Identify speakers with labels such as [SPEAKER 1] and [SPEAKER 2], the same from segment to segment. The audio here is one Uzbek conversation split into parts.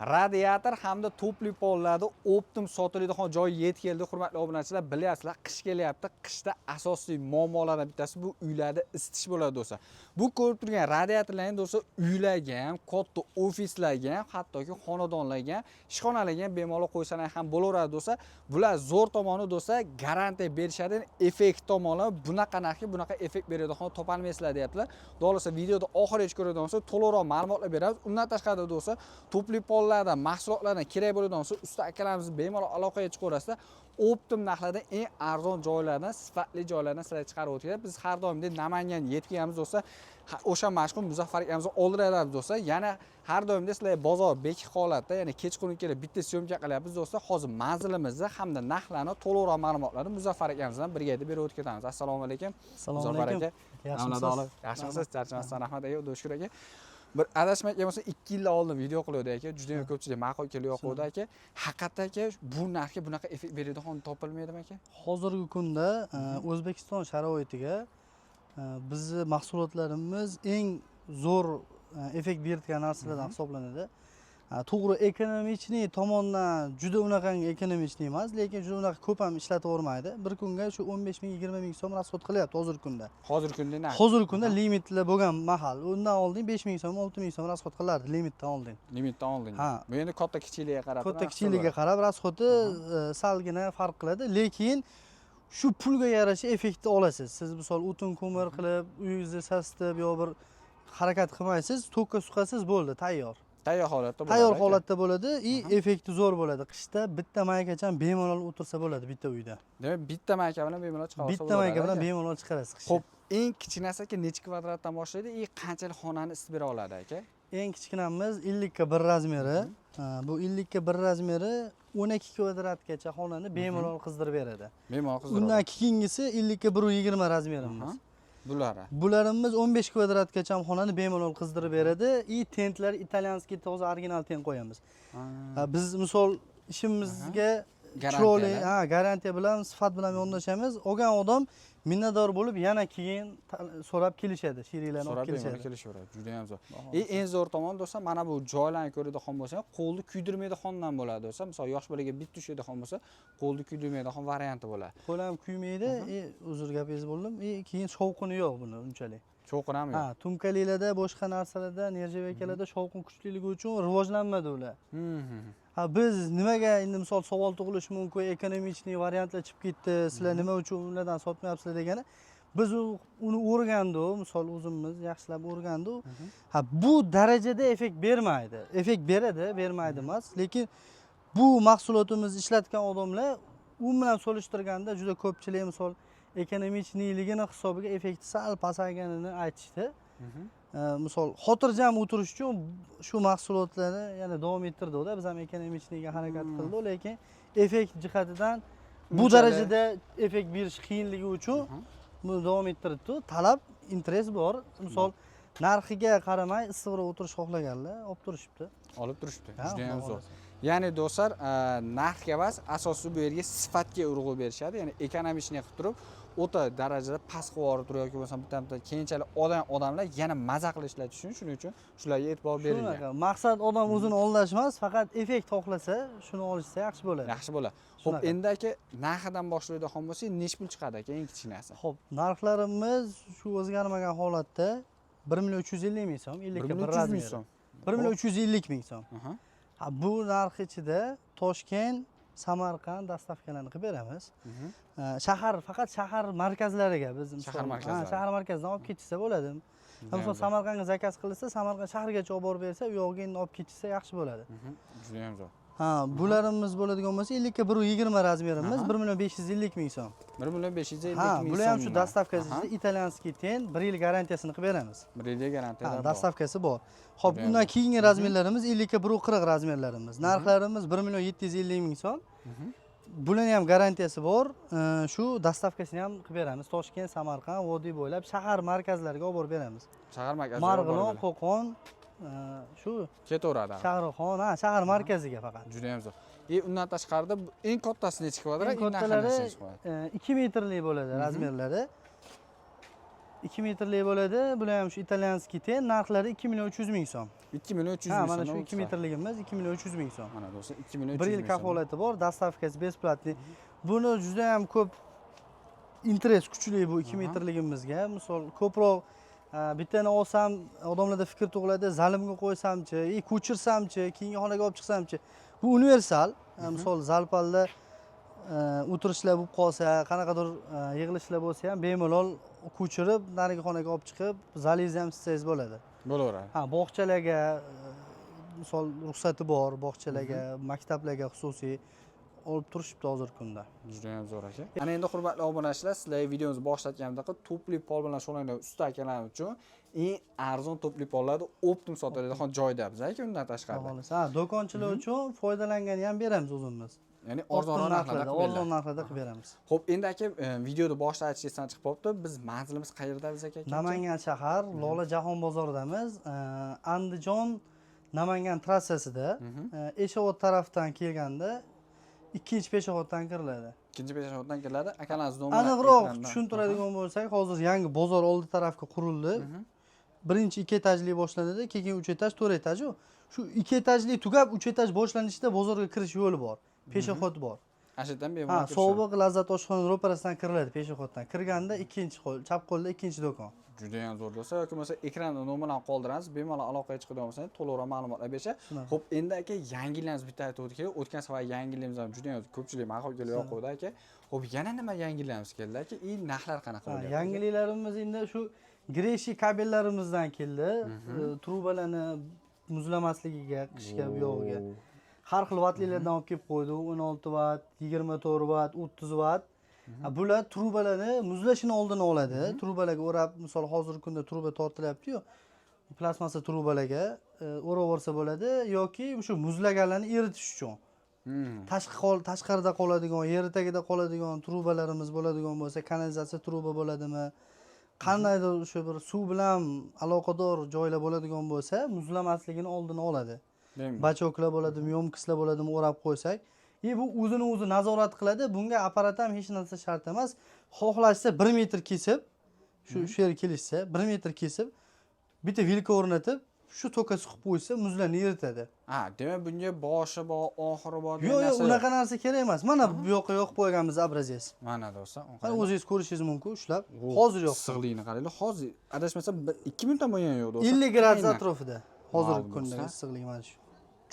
[SPEAKER 1] Radiator hamda тёплый pollarni оптом sotiladigan joy yetib keldi. Hurmatli obunachilar, bilyapsizlar, qish kelyapti. Qishda asosiy muammolardan bittasi bu uylarda isitish bo'ladi, do'stlar. Bu ko'rib turgan radiatorlarni, do'stlar, uylarga ham, katta ofislarga ham, hattoki xonadonlarga ham, ishxonalarga ham bemalol qo'ysalar ham bo'laveradi, do'stlar. Bular zo'r tomoni, do'stlar, garantiya berishadi. Effekt tomoni, bunaqa narxga bunaqa effekt beradigan topolmaysizlar, deyaptilar. Xudo xohlasa, videoda oxirigacha ko'radigan bo'lsa, to'liqroq ma'lumotlar beramiz. Undan tashqari, do'stlar, тёплый pollardan, mahsulotlardan kerak bo'ladigan bo'lsa, usta akalarimiz bemalol aloqaga chiqaverasizlar. Оптом narxlarda eng arzon joylardan, sifatli joylardan sizlarga chiqarib o'tyapti. Biz har doimdek Namanganga yetganmiz, do'stlar. O'sha mashhur Muzaffar akamizni oldiramiz, do'stlar. Yana har doimdek sizlarga bozor bekik holatda, ya'ni kechqurun kelib bitta съёмка qilyapmiz, do'stlar. Hozir manzilimizni hamda narxlarni, to'liqroq ma'lumotlarni Muzaffar akamiz bilan birgalikda berib o'tib ketamiz. Assalomu alaykum.
[SPEAKER 2] Assalomu
[SPEAKER 1] Muzaffar
[SPEAKER 2] alaykum.
[SPEAKER 1] aka.
[SPEAKER 2] Yaxshimisiz?
[SPEAKER 1] Yaxshimisiz? Charchamasdan, rahmat aka, xudo shukur aka. Bir adashmayotgan bo'lsam, 2 yil oldin video qiluvdi aka. Juda ham ko'pchilik ma'qul kelib yoquvdi aka. Haqiqatda aka, bu narxga bunaqa effekt beradigan topilmaydimi aka?
[SPEAKER 2] Hozirgi kunda O'zbekiston sharoitiga bizni mahsulotlarimiz eng zo'r effekt beradigan narsalardan hisoblanadi. To'g'ri, экономичный tomondan juda unaqangi экономичный emas, lekin juda unaqa ko'p ham ishlatavermaydi. Bir kunga shu 15 ming, 20 ming so'm расход qilyapti hozirgi kunda.
[SPEAKER 1] Hozirgi kunda narx.
[SPEAKER 2] Hozirgi kunda limitlar bo'lgan mahal. Undan oldin 5 ming so'm, 6 ming so'm расход qilardi limitdan oldin.
[SPEAKER 1] Limitdan oldin.
[SPEAKER 2] Ha.
[SPEAKER 1] Bu endi katta kichikligiga qarab.
[SPEAKER 2] Katta kichikligiga qarab расход i salgina farq qiladi, lekin shu pulga yarasha effektni olasiz. Siz misol o'tin ko'mir qilib, uyingizni sasitib yo bir harakat qilmaysiz, tokka suqasiz, bo'ldi, tayyor.
[SPEAKER 1] Tayyor holatda bo'ladi.
[SPEAKER 2] Tayyor
[SPEAKER 1] aka.
[SPEAKER 2] Holatda bo'ladi и effekti zo'r bo'ladi. Qishda bitta maykacham bemalol o'tirsa bo'ladi bitta uyda.
[SPEAKER 1] Demak, bitta mayka bilan bemalol chiqa olsa
[SPEAKER 2] Bitta
[SPEAKER 1] bo'ladi,
[SPEAKER 2] mayka bilan
[SPEAKER 1] aka.
[SPEAKER 2] Bemalol chiqarasiz qishda.
[SPEAKER 1] Xo'p, eng kichkinasi aka necha kvadratdan boshlaydi и qanchalik xonani isitib bera oladi aka?
[SPEAKER 2] Eng kichkinamiz 50 ga 1 размер i. Ha, bu 50 ga 1 размер i 12 kvadratgacha xonani bemalol qizdirib beradi.
[SPEAKER 1] Bemalol qizdiradi.
[SPEAKER 2] Undan keyingisi 50 ga 1,20 размер imiz.
[SPEAKER 1] Bulari.
[SPEAKER 2] Bularimiz 15 kvadratgacha xonani bemalol qizdirib beradi и tentlar итальянский, toza original tent qo'yamiz. Ha, biz misol ishimizga chiroyli,
[SPEAKER 1] Garantiyalar.
[SPEAKER 2] Ha, garantiya bilan, sifat bilan yondashamiz. Olgan odam minnatdor bo'lib, yana keyin so'rab kelishadi, sheriklarni olib
[SPEAKER 1] So'rab bemalol
[SPEAKER 2] kelishadi.
[SPEAKER 1] Kelishaveradi. Juda ham zo'r. И eng zo'r tomoni, do'stlar, mana bu joylarni ko'radigan bo'lsang, qo'lni kuydirmaydigandan bo'ladi, do'stlar. Misol, yosh bolaga bitta tushadigan bo'lsa, qo'lni kuydirmaydigan varianti bo'ladi.
[SPEAKER 2] Qo'l ham kuymaydi, и uzr, gapingizni bo'ldim, и keyin shovqini yo'q buni unchalik.
[SPEAKER 1] Shovqin ham yo'q.
[SPEAKER 2] Ha, tumkalilarda, boshqa narsalarda, нержавейка larda shovqin kuchliligi uchun rivojlanmadi ular. Ha, biz nimaga endi misol savol tug'ilishi mumkin, экономичный variantlar chiqib ketdi, sizlar nima uchun ulardan sotmayapsizlar degani, biz uni o'rgandik, misol o'zimiz yaxshilab o'rgandik. Ha, bu darajada effekt bermaydi. Effekt beradi, bermaydi emas, lekin bu mahsulotimizni ishlatgan odamlar u bilan solishtirganda juda ko'pchilik misol экономичный ligini hisobiga effekti sal pasayganini aytishdi. Misol xotirjam o'tirish uchun shu mahsulotlarni yana davom ettirdikda, biz ham экономичный ga harakat qildik, lekin effekt jihatidan bu darajada effekt berish qiyinligi uchun buni davom ettiribdi. Talab, интерес bor, misol narxiga qaramay issiqroq o'tirish xohlaganlar olib turishibdi.
[SPEAKER 1] Olib turishibdi.
[SPEAKER 2] Ha,
[SPEAKER 1] Juda ham
[SPEAKER 2] Xudo
[SPEAKER 1] zo'r.
[SPEAKER 2] xohlasa.
[SPEAKER 1] Ya'ni do'stlar, narxga emas, asosiysi bu yerga sifatga urg'u berishadi. Ya'ni экономичный qilib turib, o'ta darajada past qilib yuborib turib yoki bo'lmasam bitta bitta keyinchalik odamlar yana maza qilib ishlatish uchun, shuning uchun shularga e'tibor berilgan.
[SPEAKER 2] Shunaqa maqsad, odam o'zini aldash emas, faqat effekt xohlasa, shuni olishsa yaxshi bo'ladi.
[SPEAKER 1] Yaxshi bo'ladi. Xo'p,
[SPEAKER 2] Shunaqa.
[SPEAKER 1] endi aka, narxidan boshlaydigan bo'lsak, nechi pul chiqadi aka eng kichkinasi?
[SPEAKER 2] Xo'p, narxlarimiz shu o'zgarmagan holatda 1 350 000 so'm,
[SPEAKER 1] 1
[SPEAKER 2] 50 ga
[SPEAKER 1] million
[SPEAKER 2] 1
[SPEAKER 1] 300 ming
[SPEAKER 2] размер i.
[SPEAKER 1] so'm.
[SPEAKER 2] 1 350 000 so'm. Ha, bu narx ichida Toshkent, Samarqand доставка larni qilib beramiz. Shahar, faqat shahar markazlariga biz misol-
[SPEAKER 1] Shahar markazlari.
[SPEAKER 2] Ha, shahar markazidan olib ketishsa bo'ladi.
[SPEAKER 1] Judayam
[SPEAKER 2] Misol
[SPEAKER 1] zo'r.
[SPEAKER 2] Samarqandga заказ qilsa, Samarqand shahrigacha olib borib bersa, u yog'iga endi olib ketishsa yaxshi bo'ladi.
[SPEAKER 1] Judayam zo'r.
[SPEAKER 2] Ha, bularimiz bo'ladigan bo'lsa, 50 ga 1,20 размер imiz 1 550 000 so'm.
[SPEAKER 1] 1 million 550
[SPEAKER 2] Ha,
[SPEAKER 1] ming
[SPEAKER 2] bular ham shu
[SPEAKER 1] so'mdan.
[SPEAKER 2] доставка si ichida итальянский tent, 1 yil garantiyasini qilib beramiz.
[SPEAKER 1] 1 yilga garantiya
[SPEAKER 2] Ha,
[SPEAKER 1] bor.
[SPEAKER 2] Доставка si bor. Xo'p,
[SPEAKER 1] Judayam
[SPEAKER 2] undan
[SPEAKER 1] zo'r.
[SPEAKER 2] keyingi размер larimiz 50 ga 1,40 размер larimiz. Narxlarimiz 1 750 ming so'm. Bularni ham garantiyasi bor. Shu доставка sini ham qilib beramiz. Toshkent, Samarqand, vodiy bo'ylab shahar markazlariga olib borib beramiz.
[SPEAKER 1] Shahar markaziga olib borib
[SPEAKER 2] Marg'ilon,
[SPEAKER 1] beradi.
[SPEAKER 2] Qo'qon, shu
[SPEAKER 1] Ketaveradi.
[SPEAKER 2] Shahrixon, ha, shahar markaziga faqat.
[SPEAKER 1] Juda ham zo'r. И undan tashqarida eng kattasi nechi kvadrat?
[SPEAKER 2] Eng
[SPEAKER 1] Eng narxi
[SPEAKER 2] kattalari
[SPEAKER 1] nechi kvadrat?
[SPEAKER 2] 2 metrli bo'ladi размер lari. 2 metrlik bo'ladi. Bular ham shu итальянский ten, narxlari 2 million 300 ming so'm.
[SPEAKER 1] 2 million 300
[SPEAKER 2] Ha,
[SPEAKER 1] ming
[SPEAKER 2] mana
[SPEAKER 1] so'mdan
[SPEAKER 2] shu
[SPEAKER 1] bo'lib
[SPEAKER 2] 2 metrligimiz 2 million 300 ming so'm.
[SPEAKER 1] Mana do'stlar, 2 million
[SPEAKER 2] 1
[SPEAKER 1] 300
[SPEAKER 2] yil
[SPEAKER 1] ming so'm.
[SPEAKER 2] Kafolati bor, доставка si бесплатный. Buni juda ham ko'p интерес kuchli bu 2 metrligimizga. Misol, ko'proq bittani olsam, odamlarda fikr tug'iladi, zalimga qo'ysamchi, и ko'chirsamchi, keyingi xonaga olib chiqsamchi. Bu universal. Misol, zalpalda o'tirishlar bo'lib qolsa, qanaqadir yig'ilishlar bo'lsa ham bemalol ko'chirib, narigi xonaga olib chiqib, zalingizni ham isitsangiz bo'ladi.
[SPEAKER 1] Bo'laveradi.
[SPEAKER 2] Ha, bog'chalarga misol ruxsati bor, bog'chalarga, maktablarga xususiy olib turishibdi hozirgi kunda.
[SPEAKER 1] Juda ham zo'r, aka. Ana endi, hurmatli obunachilar, sizlarga videomizni boshlatganimda тёплый pol bilan shug'ullanadigan usta akalar uchun eng arzon тёплый pollarni оптом sotiladigan joyda biz, aka, undan tashqari.
[SPEAKER 2] Xudo xohlasa. Ha, do'konchilar uchun foydalangani ham beramiz o'zimiz.
[SPEAKER 1] Ya'ni arzonroq
[SPEAKER 2] Оптом
[SPEAKER 1] narxlarda
[SPEAKER 2] narxlarda,
[SPEAKER 1] qilib
[SPEAKER 2] arzon
[SPEAKER 1] beriladi.
[SPEAKER 2] Narxlarda qilib beramiz.
[SPEAKER 1] Xo'p, endi aka, videoda boshida aytish esdan chiqib qolibdi. Biz manzilimiz qayerda biz, aka?
[SPEAKER 2] Namangan shahar, Lola Jahon bozoridamiz. Andijon Namangan trassasida Eshobod tarafdan kelganda ikkinchi пешеход dan kiriladi.
[SPEAKER 1] Ikkinchi пешеход dan kiriladi. Akalarimiz nomeri
[SPEAKER 2] Aniqroq
[SPEAKER 1] ekrandan.
[SPEAKER 2] Tushuntiradigan bo'lsak, hozir yangi bozor oldi tarafga qurildi. Birinchi ikki etajli boshlanadi, keyin uch etaj, to'rt etaj. Shu ikki etajli tugab, uch etaj boshlanishida bozorga kirish yo'li bor. Пешеход bor.
[SPEAKER 1] Ana shu yerdan
[SPEAKER 2] Ha,
[SPEAKER 1] bemalol kirishadi.
[SPEAKER 2] Sobiq Lazzat oshxona ro'parasidan kiriladi пешеход dan. Kirganda ikkinchi qo'l, chap qo'lda ikkinchi do'kon.
[SPEAKER 1] Juda ham zo'r, do'stlar, yoki bo'lmasa ekranda nomerlarni qoldiramiz, bemalol aloqaga chiqadigan bo'lsangiz, to'liqroq ma'lumotlar berishadi.
[SPEAKER 2] Shunaqa.
[SPEAKER 1] Xo'p, endi aka, yangiliklarimiz bitta aytib o'tdik. O'tgan safar yangiligimiz ham juda ham ko'pchilik ma'qul kelib yoquvdi, aka. Xo'p, yana nima yangiliklarimiz keldi, aka? И narxlar qanaqa
[SPEAKER 2] Ha,
[SPEAKER 1] bo'lyapti?
[SPEAKER 2] yangiliklarimiz endi shu греющий kabellarimizdan keldi. Trubalarni muzlamasligiga, qishga bu yog'iga. Har xil vatlilardan olib kelib qo'ydik. 16 vat, 24 vat, 30 vat. Ha, bular trubalarni muzlashini oldini oladi. Trubalarga o'rab, misol, hozirgi kunda truba tortilyapti-yu. Plastmassa trubalarga o'rab yuborsa bo'ladi yoki shu muzlaganlarni eritish uchun. Tashqi tashqarida qoladigan, yer tagida qoladigan trubalarimiz bo'ladigan bo'lsa, kanalizatsiya truba bo'ladimi, qandaydir o'sha bir suv bilan aloqador joylar bo'ladigan bo'lsa, muzlamasligini oldini oladi.
[SPEAKER 1] Demak,
[SPEAKER 2] Бачок lar bo'ladimi, ёмкость lar bo'ladimi, o'rab qo'ysak, и bu o'zini o'zi nazorat qiladi. Bunga apparat ham, hech narsa shart emas. Xohlashsa 1 metr kesib, shu yerga kelishsa, 1 metr kesib, bitta vilka o'rnatib, shu toka suqib qo'ysa, muzlarni eritadi.
[SPEAKER 1] Ha, demak, bunga boshi bor, oxiri bor degan
[SPEAKER 2] Yo'q, yo'q,
[SPEAKER 1] narsa.
[SPEAKER 2] Unaqa narsa kerak emas. Mana bu yoqqa yoqib qo'yganmiz образец.
[SPEAKER 1] Mana, do'stlar,
[SPEAKER 2] Mana, o'zingiz ko'rishingiz mumkin, ushlab. Hozir yo'q.
[SPEAKER 1] Issiqligini qaranglar. Hozir adashmasam 1-2 minut ham bo'lgani yo'q, do'stlar.
[SPEAKER 2] 50 gradus
[SPEAKER 1] Aynan.
[SPEAKER 2] Atrofida. Hozirgi
[SPEAKER 1] Vau,
[SPEAKER 2] kundagi
[SPEAKER 1] do'stlar.
[SPEAKER 2] issiqlik mana shu.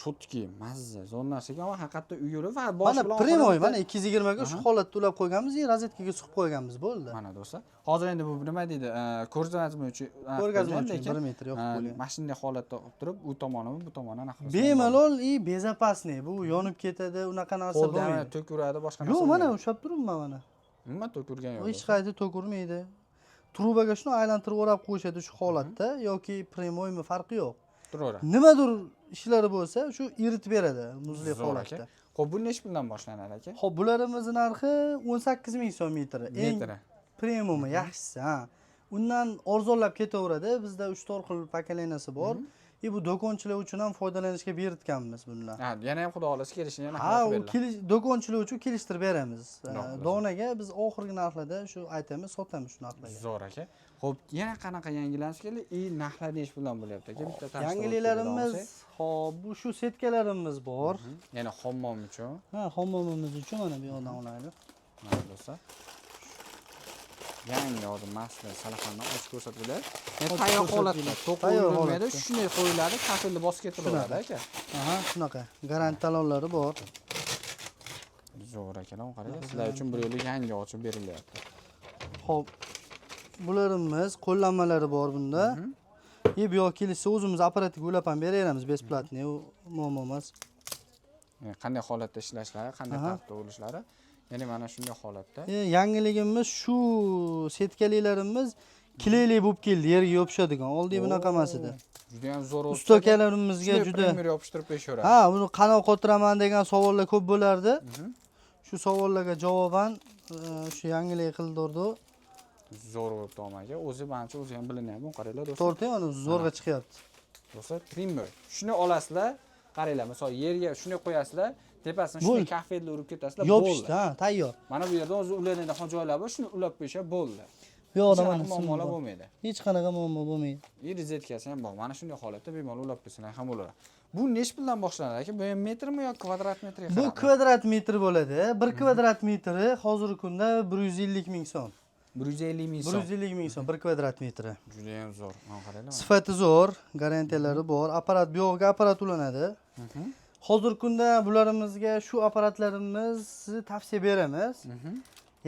[SPEAKER 1] Чётки, mazza, zo'r narsa ekan, ammo haqiqatda uy yo'li va boshi
[SPEAKER 2] Mana
[SPEAKER 1] bilan oxiri
[SPEAKER 2] прямой,
[SPEAKER 1] bitta-
[SPEAKER 2] mana 220 ga shu holatda ulab qo'yganmiz, и rozetkaga suqib qo'yganmiz, bo'ldi.
[SPEAKER 1] Mana, do'stlar. Hozir endi bu nima deydi? Ko'rgazma uchun anaqa
[SPEAKER 2] Ko'rgazma
[SPEAKER 1] qo'yilgan,
[SPEAKER 2] uchun
[SPEAKER 1] lekin,
[SPEAKER 2] 1 metr yoqib qo'yilgan.
[SPEAKER 1] Mana shunday holatda olib turib, u tomonini, bu tomonini anaqa qilsa ham
[SPEAKER 2] Bemalol и безопасный. Bu yonib ketadi, unaqa narsa
[SPEAKER 1] bo'ladi. Qo'lda ham
[SPEAKER 2] bo'lmaydi.
[SPEAKER 1] tok uradi, boshqa narsa
[SPEAKER 2] Yo'q, mana
[SPEAKER 1] bo'lmaydi.
[SPEAKER 2] ushlab turibman mana.
[SPEAKER 1] Umuman tok urgan yo'q.
[SPEAKER 2] Hech qayerda tok urmaydi. Trubaga shuni aylantirib o'rab qo'yishadi shu holatda yoki прямой mi, farqi yo'q.
[SPEAKER 1] Turaveradi.
[SPEAKER 2] Nimadir ishlari bo'lsa, shu eritib beradi muzli
[SPEAKER 1] Zo'r, aka.
[SPEAKER 2] holatda.
[SPEAKER 1] Xo'p, bu nechi puldan boshlanadi, aka?
[SPEAKER 2] Xo'p, bularimizni narxi 18 ming so'm metri. Eng
[SPEAKER 1] Metri.
[SPEAKER 2] Premiumi, yaxshisi, ha. Undan arzonlab ketaveradi. Bizda 3-4 xil поколения si bor. И bu do'konchilar uchun ham foydalanishga beritganmiz bundan.
[SPEAKER 1] Ha, yana ham xudo xohlasa kelishini yana
[SPEAKER 2] Ha,
[SPEAKER 1] qilib
[SPEAKER 2] u
[SPEAKER 1] beriladi.
[SPEAKER 2] Do'konchilar uchun kelishtirib beramiz.
[SPEAKER 1] Xudo xohlasa.
[SPEAKER 2] Donaga biz oxirgi narxlarda shu aytamiz, sotamiz shu narxlarga.
[SPEAKER 1] Zo'r, aka. Xo'p, yana qanaqa yangilanishlar keldi? И narxlar nechi puldan bo'lyapti, aka? Bitta tanishtirib
[SPEAKER 2] Yangiliklarimiz,
[SPEAKER 1] o'tib.
[SPEAKER 2] xo'p, bu shu setkalarimiz bor.
[SPEAKER 1] Ya'ni hammom uchun.
[SPEAKER 2] Ha, hammomimiz uchun mana bu yoqdan olaylik.
[SPEAKER 1] Mana, do'stlar. Yangi hozir masla salafandan ochib ko'rsatiladi. Yani
[SPEAKER 2] Ochib
[SPEAKER 1] tayyor holatda,
[SPEAKER 2] ko'rsatiladi.
[SPEAKER 1] to'q
[SPEAKER 2] Tayyor
[SPEAKER 1] qo'yilmaydi,
[SPEAKER 2] holatda.
[SPEAKER 1] shunday qo'yiladi, kafelni bosib ketilaveradi, aka.
[SPEAKER 2] Aha, shunaqa. Гарантия talonlari bor.
[SPEAKER 1] Zo'r akalar, qaranglar, sizlar uchun bir yo'li yangi ochib berilyapti.
[SPEAKER 2] Xo'p. Bularimiz qo'llanmalari bor bunda. И bu yoq kelishsa, o'zimiz apparatiga ulab ham beraveramiz бесплатный, u muammo emas.
[SPEAKER 1] Ya'ni qanday holatda ishlashlari, qanday tartibda bo'lishlari, ya'ni mana shunday holatda.
[SPEAKER 2] Yangiligimiz shu setkalilarimiz клей li bo'lib keldi, yerga yopishadigan. Oldin bunaqa emas edi.
[SPEAKER 1] Juda ham zo'r.
[SPEAKER 2] Usta akalarimizga juda
[SPEAKER 1] primer yopishtirib qo'yishaveradi.
[SPEAKER 2] Ha, buni qanaqa qotiraman degan savollar ko'p bo'lardi. Shu savollarga javoban shu yangilik qildirdi.
[SPEAKER 1] Zo'r bo'libdi, aka. O'zi manimcha o'zi ham bilinyapti. Buni qaranglar, do'stlar.
[SPEAKER 2] Torting, mana zo'rg'a chiqyapti.
[SPEAKER 1] Do'stlar, trimmer. Shuni olasizlar, qaranglar, misol yerga shuni qo'yasizlar, tepasini shunday
[SPEAKER 2] Bo'ldi.
[SPEAKER 1] Kafelni urib ketasizlar,
[SPEAKER 2] Yopishdi,
[SPEAKER 1] bo'ldi.
[SPEAKER 2] ha, tayyor.
[SPEAKER 1] Mana bu yerda o'zi ulanadigan joylar bor, shuni ulab qo'yishsa bo'ldi.
[SPEAKER 2] Bu yoqda
[SPEAKER 1] Hech
[SPEAKER 2] mana
[SPEAKER 1] qanaqa muammolar
[SPEAKER 2] sim bor.
[SPEAKER 1] bo'lmaydi.
[SPEAKER 2] Hech qanaqa muammo bo'lmaydi.
[SPEAKER 1] И rozetkasi ham bor. Mana shunday holatda bemalol ulab qo'ysalar ham bo'ladi. Bu nechi puldan boshlanadi aka? Bu ham metrmi yo kvadrat metrga
[SPEAKER 2] Bu
[SPEAKER 1] qarab?
[SPEAKER 2] Kvadrat metr bo'ladi. 1 kvadrat metri hozirgi kunda 150 ming so'm.
[SPEAKER 1] 150 ming so'm.
[SPEAKER 2] 150 ming so'm 1 kvadrat metri.
[SPEAKER 1] Juda ham zo'r. Mana qaranglar mana.
[SPEAKER 2] Sifati zo'r, garantiyalari bor. Apparat, bu yog'iga apparat ulanadi. Hozirgi kunda bularimizga shu apparatlarimizni tavsiya beramiz.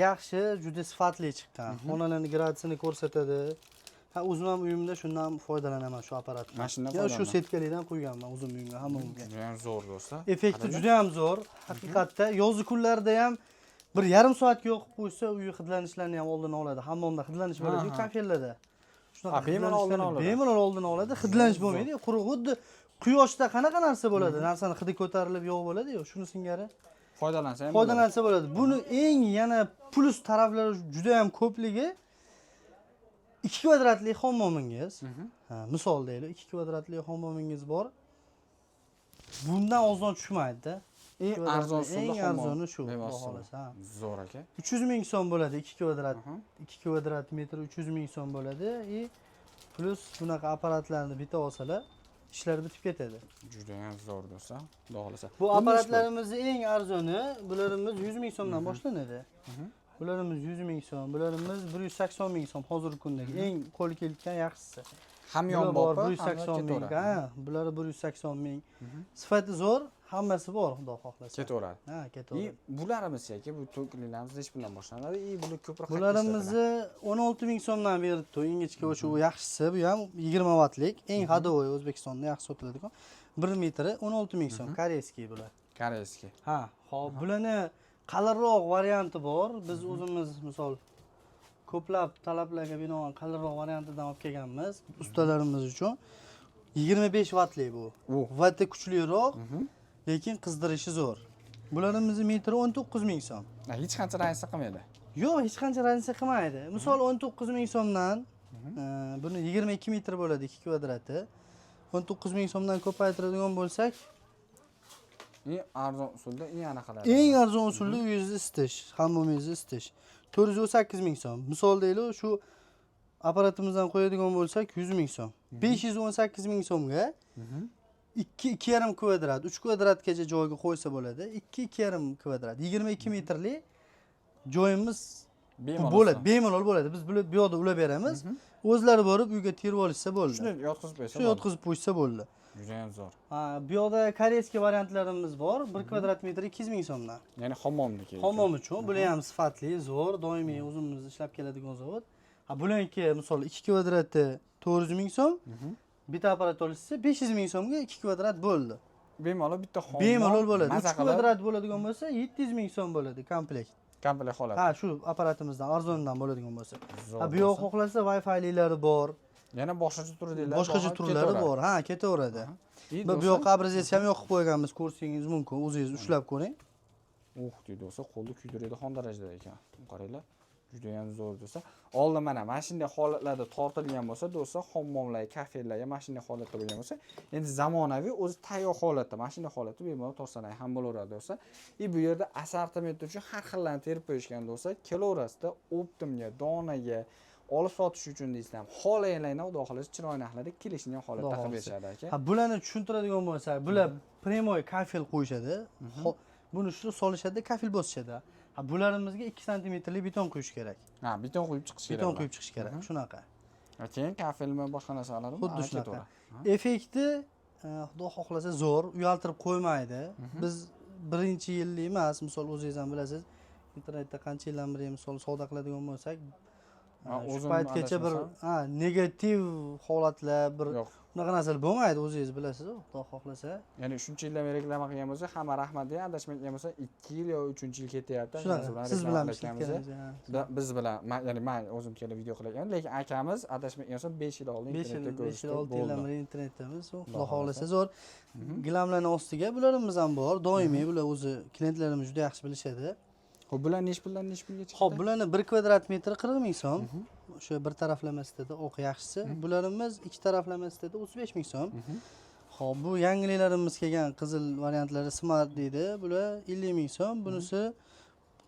[SPEAKER 2] Yaxshi, juda sifatli chiqqan. Xonalarni gradusini ko'rsatadi. Ha, o'zim ham uyimda shundan foydalanaman, shu apparatdan.
[SPEAKER 1] Mana shundan
[SPEAKER 2] Yo, shu
[SPEAKER 1] foydalanaman.
[SPEAKER 2] Setkalidan qo'yganman o'zim uyimga, hammomga.
[SPEAKER 1] Juda ham zo'r, do'stlar.
[SPEAKER 2] Effekti
[SPEAKER 1] Qaranglar.
[SPEAKER 2] Juda ham zo'r. Haqiqatda yozgi kunlarda ham 1,5 soatga yoqib qo'ysa, uyi hidlanishlarni ham oldini oladi. Hammomda hidlanish bo'ladi-yu, kafellarda. Shunaqa
[SPEAKER 1] Ha, bemalol oldini
[SPEAKER 2] hidlanishlarni
[SPEAKER 1] oladi.
[SPEAKER 2] bemalol oldini oladi. Hidlanish bo'lmaydi. Quruq, xuddi quyoshda qanaqa narsa bo'ladi? Narsani hidi ko'tarilib yo'q bo'ladi-yu, shuni singari
[SPEAKER 1] Foydalansa ham bo'ladi.
[SPEAKER 2] Foydalansa bo'ladi. Buni eng yana plus taraflari juda ham ko'pligi, 2 kvadratli hammomingiz, ha, misol deylik, 2 kvadratli hammomingiz bor. Bundan ozon tushmaydi-da.
[SPEAKER 1] Eng
[SPEAKER 2] Kvadratli,
[SPEAKER 1] arzon usulda
[SPEAKER 2] eng
[SPEAKER 1] hammom
[SPEAKER 2] arzoni shu, Xudo
[SPEAKER 1] bevosita.
[SPEAKER 2] xohlasa, ha.
[SPEAKER 1] Zo'r aka.
[SPEAKER 2] 300 ming so'm bo'ladi 2 kvadrat. 2 kvadrat metr 300 ming so'm bo'ladi и плюс bunaqa apparatlarni bitta olsalar, ishlar bitib ketadi.
[SPEAKER 1] Juda ham zo'r, do'stlar. Xudo xohlasa.
[SPEAKER 2] Bu
[SPEAKER 1] Buni nechi pul?
[SPEAKER 2] apparatlarimizni eng arzoni, bularimiz 100 ming so'mdan boshlanadi. Bularimiz 100 ming so'm, bularimiz 180 ming so'm hozirgi kundagi eng qo'l kelgan yaxshisi. Bular
[SPEAKER 1] Hamyonbop
[SPEAKER 2] bor 180 ming, ha, bulari 180 ming. Sifati zo'r, hammasi bor, Xudo xohlasa.
[SPEAKER 1] Ketaveradi.
[SPEAKER 2] Ha,
[SPEAKER 1] И
[SPEAKER 2] ketaveradi.
[SPEAKER 1] bularimiz aka, bu to'klilarimiz nechi puldan boshlanadi? И bular ko'proq qayerda
[SPEAKER 2] Bularimizni 16 ming so'mdan beribdi. Ingichka o'sha u yaxshisi, bu ham 20 vatlik, eng ходовой, O'zbekistonda yaxshi sotiladigan. 1 metri 16 ming so'm, корейский bular.
[SPEAKER 1] ishlatiladi? Корейский.
[SPEAKER 2] Ha, hop, bularni qalinroq varianti bor. Biz o'zimiz misol ko'plab talablarga binoan qalinroq variantidan olib kelganmiz ustalarimiz uchun. 25 vatli bu. Vati kuchliroq, lekin qizdirishi zo'r. Bularimizni metri 19 ming so'm.
[SPEAKER 1] Ha, hech qancha разница qilmaydi.
[SPEAKER 2] Yo'q, hech qancha разница qilmaydi. Misol 19 ming so'mdan buni 22 metr bo'ladi 2 kvadrati. 19 ming so'mdan ko'paytiradigan bo'lsak,
[SPEAKER 1] Eng arzon usulda, eng anaqalar.
[SPEAKER 2] Eng arzon usulda uyingizni isitish, hammomingizni isitish 418 ming so'm. Misol deylik, shu apparatimizdan qo'yadigan bo'lsak 100 ming so'm. 518 ming so'mga 2 2,5 kvadrat, 3 kvadratgacha joyga qo'ysa bo'ladi. 2 2,5 kvadrat, 22 metrli joyimiz bu
[SPEAKER 1] Bemalol
[SPEAKER 2] bo'ladi,
[SPEAKER 1] usta.
[SPEAKER 2] Bemalol bo'ladi. Biz bu yoqda ulab beramiz. O'zlari borib uyga terib olishsa bo'ldi.
[SPEAKER 1] Shuni yotqizib qo'ysa
[SPEAKER 2] Shu
[SPEAKER 1] bo'ldi.
[SPEAKER 2] Yotqizib qo'yishsa bo'ldi.
[SPEAKER 1] Juda ham zo'r.
[SPEAKER 2] Ha, bu yoqda корейский variantlarimiz bor. 1 kvadrat metri 200 ming so'mdan.
[SPEAKER 1] Ya'ni hammomniki.
[SPEAKER 2] Hammom uchun bular ham sifatli, zo'r, doimiy o'zimiz ishlab keladigan zavod. Ha, bularniki misol 2 kvadrati 400 ming so'm. Bitta apparat olishsa 500 ming so'mga 2 kvadrat bo'ldi.
[SPEAKER 1] Bemalol bitta hammom.
[SPEAKER 2] Bemalol bo'ladi.
[SPEAKER 1] Maza
[SPEAKER 2] 3
[SPEAKER 1] qilib
[SPEAKER 2] kvadrat bo'ladigan bo'lsa 700 ming so'm bo'ladi komplekt.
[SPEAKER 1] Komplekt holat.
[SPEAKER 2] Ha, shu apparatimizdan arzonidan bo'ladigan bo'lsa.
[SPEAKER 1] Zo'r
[SPEAKER 2] Ha, bu yoq
[SPEAKER 1] bo'lsa.
[SPEAKER 2] Xohlasa Wi-Fi'lilari bor.
[SPEAKER 1] Yana boshqacha turdagilari
[SPEAKER 2] Boshqacha
[SPEAKER 1] bor,
[SPEAKER 2] turlari
[SPEAKER 1] ketaveradi.
[SPEAKER 2] Bor. Ha, ketaveradi.
[SPEAKER 1] И
[SPEAKER 2] Bu
[SPEAKER 1] do'stlar,
[SPEAKER 2] yoqqa образец ham yoqib qo'yganmiz, ko'rsangiz mumkin. O'zingiz ushlab ko'ring.
[SPEAKER 1] Uh, deydi do'stlar, qo'lni kuydiradigan darajada ekan. Qaranglar, juda ham zo'r, do'stlar. Oldin mana shunday holatlarda tortilgan bo'lsa, do'stlar, hammomlar, kafelarga mana shunday holatda bo'lgan bo'lsa, endi zamonaviy o'zi tayyor holatda, mana shunday holatda bemalol tortsalar ham bo'laveradi, do'stlar. И bu yerda assortiment uchun har xillarni terib qo'yishgan, do'stlar. Kelaverasizda, оптом ga, donaga olib sotish uchun deysizlar. Xohlaganlarni, xudo xohlasa, chiroyli narxlarda kelishgan holatda
[SPEAKER 2] Xudo
[SPEAKER 1] qilib
[SPEAKER 2] xohlasa.
[SPEAKER 1] berishadi aka.
[SPEAKER 2] Ha, bularni tushuntiradigan bo'lsak, bular прямой kafel qo'yishadi. Buni shu solishadi, kafel bosishadi. Ha, bularimizga 2 santimetrli beton quyish kerak.
[SPEAKER 1] Ha, beton quyib chiqish kerak.
[SPEAKER 2] Beton
[SPEAKER 1] Bular.
[SPEAKER 2] quyib chiqish kerak, shunaqa.
[SPEAKER 1] Ha, keyin kafelmi, boshqa narsalarmi?
[SPEAKER 2] Xuddi
[SPEAKER 1] Ha,
[SPEAKER 2] shunaqa.
[SPEAKER 1] ketaveradi.
[SPEAKER 2] Effekti xudo xohlasa zo'r, uyaltirib qo'ymaydi. Biz birinchi yillik emas, misol o'zingiz ham bilasiz, internetda qancha yildan beri misol savdo qiladigan bo'lsak,
[SPEAKER 1] Ha,
[SPEAKER 2] shu
[SPEAKER 1] o'zim
[SPEAKER 2] paytgacha bir
[SPEAKER 1] adashmasam.
[SPEAKER 2] Ha, negativ holatlar, bir
[SPEAKER 1] Yo'q.
[SPEAKER 2] unaqa narsalar bo'lmaydi, o'zingiz bilasiz, xudo xohlasa.
[SPEAKER 1] Ya'ni shuncha yildan beri reklama qilgan bo'lsa, hamma rahmat degan, adashmayotgan bo'lsa, 2 yil yo 3 yil ketyapti.
[SPEAKER 2] Shunaqa,
[SPEAKER 1] Bilan
[SPEAKER 2] siz
[SPEAKER 1] reklama
[SPEAKER 2] bilan
[SPEAKER 1] qilayotganmiz.
[SPEAKER 2] ishlatganimiz.
[SPEAKER 1] Biz bilan, ya'ni man o'zim kelib video qilayotgan, lekin akamiz adashmayotgan bo'lsam 5 yil oldin
[SPEAKER 2] 5 yil,
[SPEAKER 1] internetda
[SPEAKER 2] 5
[SPEAKER 1] ko'rishdi.
[SPEAKER 2] yil, 6 yildan
[SPEAKER 1] Bo'ldi.
[SPEAKER 2] beri internetdamiz. Xudo
[SPEAKER 1] Xudo
[SPEAKER 2] xohlasa
[SPEAKER 1] xohlasa.
[SPEAKER 2] Zo'r. Gilamlarni ostiga bularimiz ham bor, doimiy bular o'zi klientlarimiz juda yaxshi bilishadi.
[SPEAKER 1] Xo'p, bular nechi puldan nechi pulga chiqdi?
[SPEAKER 2] Xo'p, bularni 1 kvadrat metri 40 ming so'm. O'sha bir taraflamasida oq yaxshisi. Bularimiz ikki taraflamasida 35 ming so'm. Xo'p, bu yangiliklarimiz kelgan qizil variantlari smart deydi. Bular 50 ming so'm, bunisi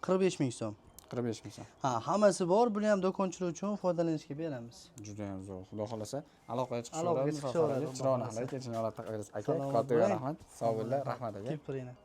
[SPEAKER 2] 45 ming so'm.
[SPEAKER 1] 45 000 so'm.
[SPEAKER 2] Ha, hammasi bor. Buni ham do'konchilar uchun foydalanishga beramiz.
[SPEAKER 1] Juda ham zo'r. Xudo xohlasa, aloqaga
[SPEAKER 2] Aloqaga
[SPEAKER 1] chiqishaveradi.
[SPEAKER 2] Chiqishaveradi, Xudo
[SPEAKER 1] Chiroyli
[SPEAKER 2] xohlasa.
[SPEAKER 1] kelishini alloh taqdir aka.
[SPEAKER 2] Salomat
[SPEAKER 1] Katta
[SPEAKER 2] bo'ling.
[SPEAKER 1] rahmat. Sog' bo'linglar, rahmat aka.
[SPEAKER 2] Kelib turinglar.